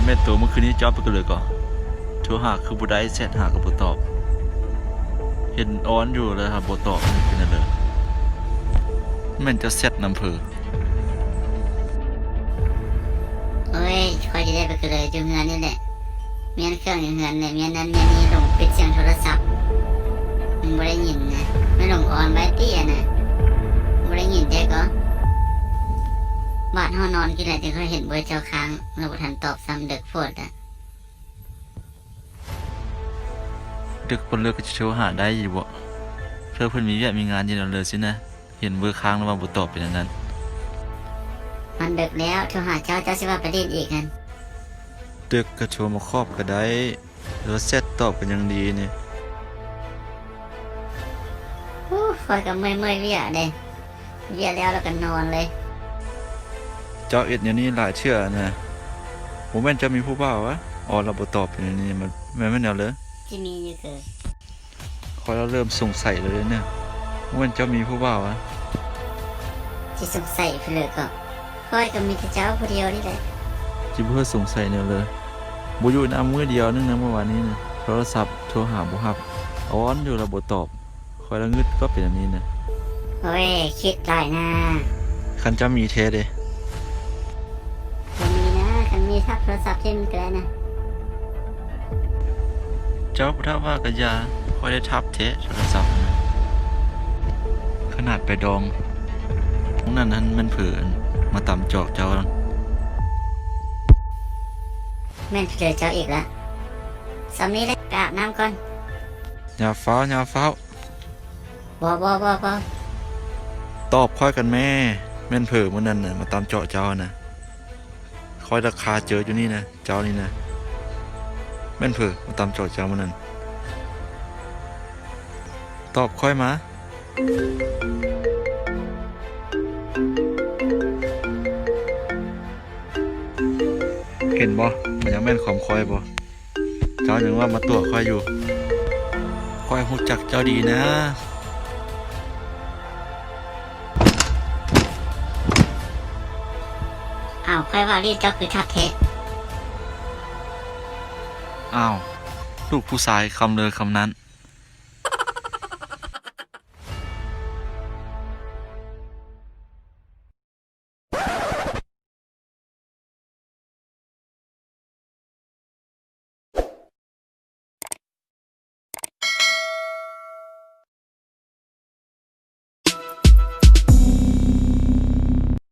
ແມ່ນໂຕມື້ຄືນນີ້ເຈົ້າໄປກະເລີຍກໍ ໂທຫາຄືບໍ່ໄດ້ ແຊັດຫາກໍບໍ່ຕອບ ເຫັນອອນຢູ່ແລ້ວຫາບໍ່ຕອບ ເປັນຫຍັງເລີຍ? ແມ່ນເຈົ້າແຊັດນຳເພີ? ໂອ້ຍ ຂ້ອຍຊິໄດ້ໄປກະເລີຍ ຢູ່ເຮືອນນີ້ແຫຼະ ມ້ຽນເຄື່ອງຢູ່ເຮືອນແຫຼະ ມ້ຽນນັ້ນມ້ຽນນີ້ ຫຼົງປິດສຽງໂທລະສັບ ມັນບໍ່ໄດ້ຍິນນະ ມັນຫຼົງອອນໄວ້ຕິອັນນະ ບໍ່ໄດ້ຍິນແທ້ກໍ ບາດເຮົານອນກິນແຫຼະ ຈຶ່ງຄ່ອຍເຫັນເບີເຈົ້າຄ້າງ ລາວບໍ່ທັນຕອບຊ້ຳ ເດິກໂພດລະ. ເດິກປານເລີກກໍຈະໂທຫາໄດ້ຢູ່ບໍ? ເທື່ອເພິ່ນມີວຽກມີງານຢູ່ນຳເລີຊິນະ ເຫັນເບີຄ້າງລະວ່າບໍ່ຕອບເປັນອັນນັ້ນ. ມັນເດິກແລ້ວ ໂທຫາເຈົ້າ ເຈົ້າຊິວ່າໄປຫຼິ້ນອີກຫັ້ນ. ເດິກກໍໂທມາຄອບກໍໄດ້ ຫຼືວ່າແຊັດຕອບກໍຍັງດີນີ້. ໂອ້ ຂ້ອຍກໍເມື່ອຍໆວຽກເດ້. ວຽກແລ້ວລະກະນອນເລີຍ. ເຈົ້າເຮັດແນວນີ້ຫຼາຍເທື່ອນະ ບໍ່ແມ່ນເຈົ້າມີຜູ້ບ່າວຫວາ? ອໍ ລະບໍ່ຕອບແນວນີ້ ມັນ ແມ່ນແນວເລີ? ຊິມີຢູ່ຄື ຂ້ອຍລະເລີ່ມສົງໄສແລ້ວເດ້ນະ ບໍ່ແມ່ນເຈົ້າມີຜູ້ບ່າວຫວາ? ຊິສົງໄສເພິ່ນເລີກໍ ຂ້ອຍກໍມີແຕ່ເຈົ້າຜູ້ດຽວນີ້ແຫຼະ. ຊິບໍ່ສົງໄສແນວເລີ ບໍ່ຢູ່ນຳມື້ດຽວໜຶ່ງນະ ມື້ວານນີ້ນະ ໂທລະສັບໂທຫາບໍ່ຮັບ ອອນຢູ່ລະບໍ່ຕອບ. ຂ້ອຍລະງຶດກໍເປັນອັນນີ້ນະ. ໂອ້ຍ ຄິດຫຼາຍນາ. ຄັນເຈົ້າມີແທ້ເດ? ບໍ່ມີນາ ຄັນມີທັບໂທລະສັບຖິ້ມກໍໄດ້ນະ. ເຈົ້າບໍ່ທັບວ່າກໍຢ່າ ຂ້ອຍໄດ້ທັບແທ້ໂທລະສັບນະ. ຂະໜາດໄປດອງມື້ນັ້ນຫັ້ນແມ່ນເຜີມາຕຳຈອກເຈົ້າ. ແມ່ນເຜີເຈົ້າອີກລະ. ສ່ຳນີ້ແຫຼະ ໄປອາບນ້ຳກ່ອນ. ຢ່າຟ້າວ ຢ່າຟ້າວ. ບໍ່ ບໍ່ ບໍ່ ບໍ່. ຕອບຂ້ອຍກັນແມ້. ແມ່ນເຜີມື້ນັ້ນນະ ມາຕຳເຈາະເຈົ້າຫັ້ນນະ. ຂ້ອຍລະຄາເຈີຢູ່ນີ້ນະ ເຈົ້ານີ້ນະ. ແມ່ນເຜີມາຕຳເຈາະເຈົ້າມື້ນັ້ນ. ຕອບຂ້ອຍມາ. ເຫັນບໍ່? ມັນຍັງແມ່ນຄວາມຂ້ອຍບໍ່? ເຈົ້າຍັງວ່າມາຕົວະຂ້ອຍຢູ່. ຂ້ອຍຮູ້ຈັກເຈົ້າດີນະ. ອ້າວ ຂ້ອຍວ່າລີດເຈົ້າຄືທັບແທ້. ອ້າວ ລູກຜູ້ຊາຍຄຳເລີຄຳນັ້ນ.